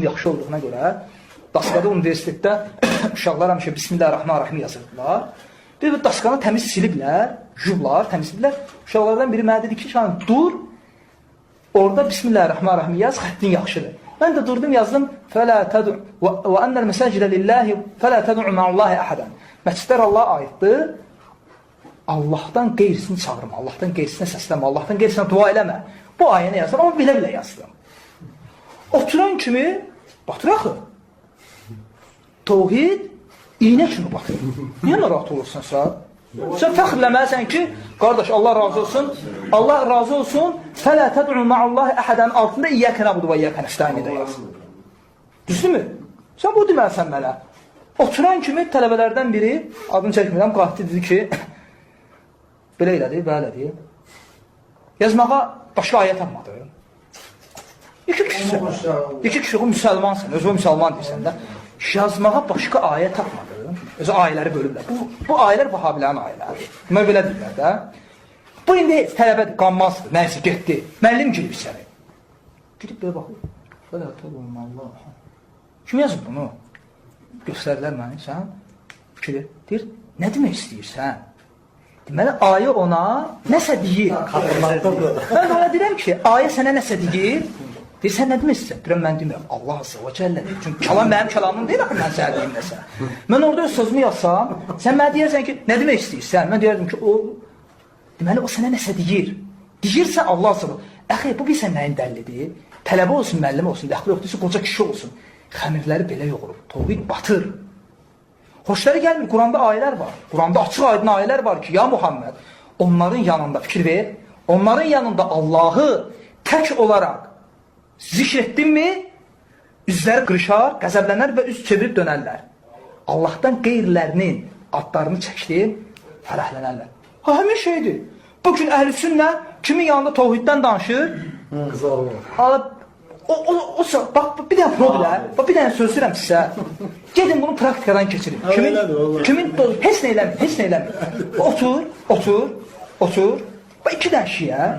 Yaxşı olduğuna görə daskada universitetdə uşaqlar həmişə Bismillahirrahmanirrahim yazırdılar. Bir bu daskanı təmiz siliblər, yublar, təmizləyiblər. Uşaqlardan biri mənə dedi ki, "Şahin, dur. Orada Bismillahirrahmanirrahim yaz, xəttin yaxşıdır." Mən də durdum, yazdım: "Fələ təd'u və ennel məsacide lillahi fələ təd'u ma'allahi ahadan." Məscidlər Allaha aiddir. Allahdan qeyrisini çağırma, Allahdan qeyrisinə səslənmə, Allahdan qeyrisinə dua eləmə. Bu ayəni yazdım, amma bilə-bilə yazdım. Oturan kimi batır axı. Tohid iynə kimi batır. Niyə narahat olursan sən? Sən fəxr eləməlisən ki, qardaş Allah razı olsun, Allah razı olsun, fələ təd'u ma'allahi əhadən altında iyyəkə nəbudu və iyyəkə nəstəin də yaz. Düzdürmü? Sən bu deməlisən mənə. Oturan kimi tələbələrdən biri, adını çəkmirəm, qalxdı dedi ki, belə elədi, belə elədi. Yazmağa başqa ayə tapmadı. İki kişisən. İki kişi müsəlmansan, özü müsəlman deyirsən də. Yazmağa başqa ayə tapmadın. Özü ayələri bölüblər. Bu ayələr Vahabilərin ayələridir. Bunlar belə deyirlər də. Bu indi tələbədir, qanmazdır. Nəysə getdi. Müəllim girib içəri. Girib belə baxır. Belə tələm Allah. Kim yazıb bunu? Göstərdilər məni, sən. Fikir. Deyir, nə demək istəyirsən? Deməli, ayə ona nəsə deyir. Mən də ona deyirəm ki, ayə sənə nəsə deyir. Deyir, sən nə demək istəyirsən? Deyirəm, mən demirəm. Allah azza və cəllə deyir. Çünki kəlam mənim kəlamım deyil axı, mən sənə deyim nəsə. Mən orada öz sözümü yazsam, sən mənə deyərsən ki, nə demək istəyirsən? Mən deyərdim ki, o deməli o sənə nəsə deyir. Deyirsə Allah azza və. Əxi, bu bilsən nəyin dəlilidir? Tələbə olsun, müəllim olsun, dəxli yoxdursa qoca kişi olsun. Xəmirləri belə yoğurub. Tohid batır. Xoşları gəlmir. Quranda ayələr var. Quranda açıq aydın ayələr var ki, ya Muhammed, onların yanında fikir ver, onların yanında Allahı tək olaraq zikr etdinmi, üzləri qırışar, qəzəblənər və üz çevirib dönərlər. Allahdan qeyrilərinin adlarını çəkdin, fərəhlənərlər. Ha, həmin şeydir. Bugün əhl-i sünnə kimin yanında tohiddən danışır? Alıb o bax bir dənə problem, bax bir dənə söz deyirəm sizə. Gedin bunu praktikadan keçirin. Kimin kimin heç nə eləmir, heç nə eləmir. Otur, otur, otur. Bax iki dənə şiə.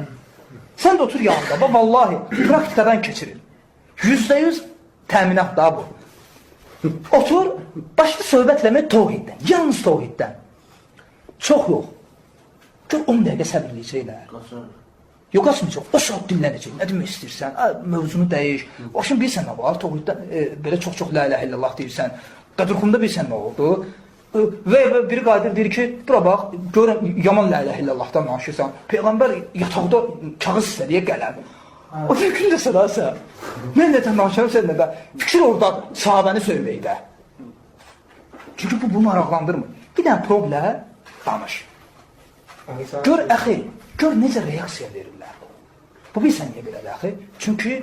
Sən də otur yanında. Bax vallahi praktikadan keçirin. %100 təminat da bu. Otur, başla söhbət eləmək tohiddən. Yalnız tohiddən. Çox yox. Gör 10 dəqiqə səbr eləyəcəklər. Yox, qaçmayacaq. O saat dillənəcək. Nə demək istəyirsən? Ə, mövzunu dəyiş. Başın bilirsən nə var? Tohiddən belə çox-çox la ilahe illallah deyirsən. Qədrxumda bilirsən nə oldu? Və biri qayıdır deyir ki, bura bax, görürəm yaman la ilahe illallahdan danışırsan. Peyğəmbər yataqda kağız istədiyə qələm. O bir gün də sən. Mən nədən danışıram, sən nədən? Fikir oradadır, sahabəni söyməkdə. Çünki bu bunu maraqlandırmır. Bir dənə problem danış. Gör əxi, gör necə reaksiya verirlər. Bu bilirsən niyə belədir axı? Çünki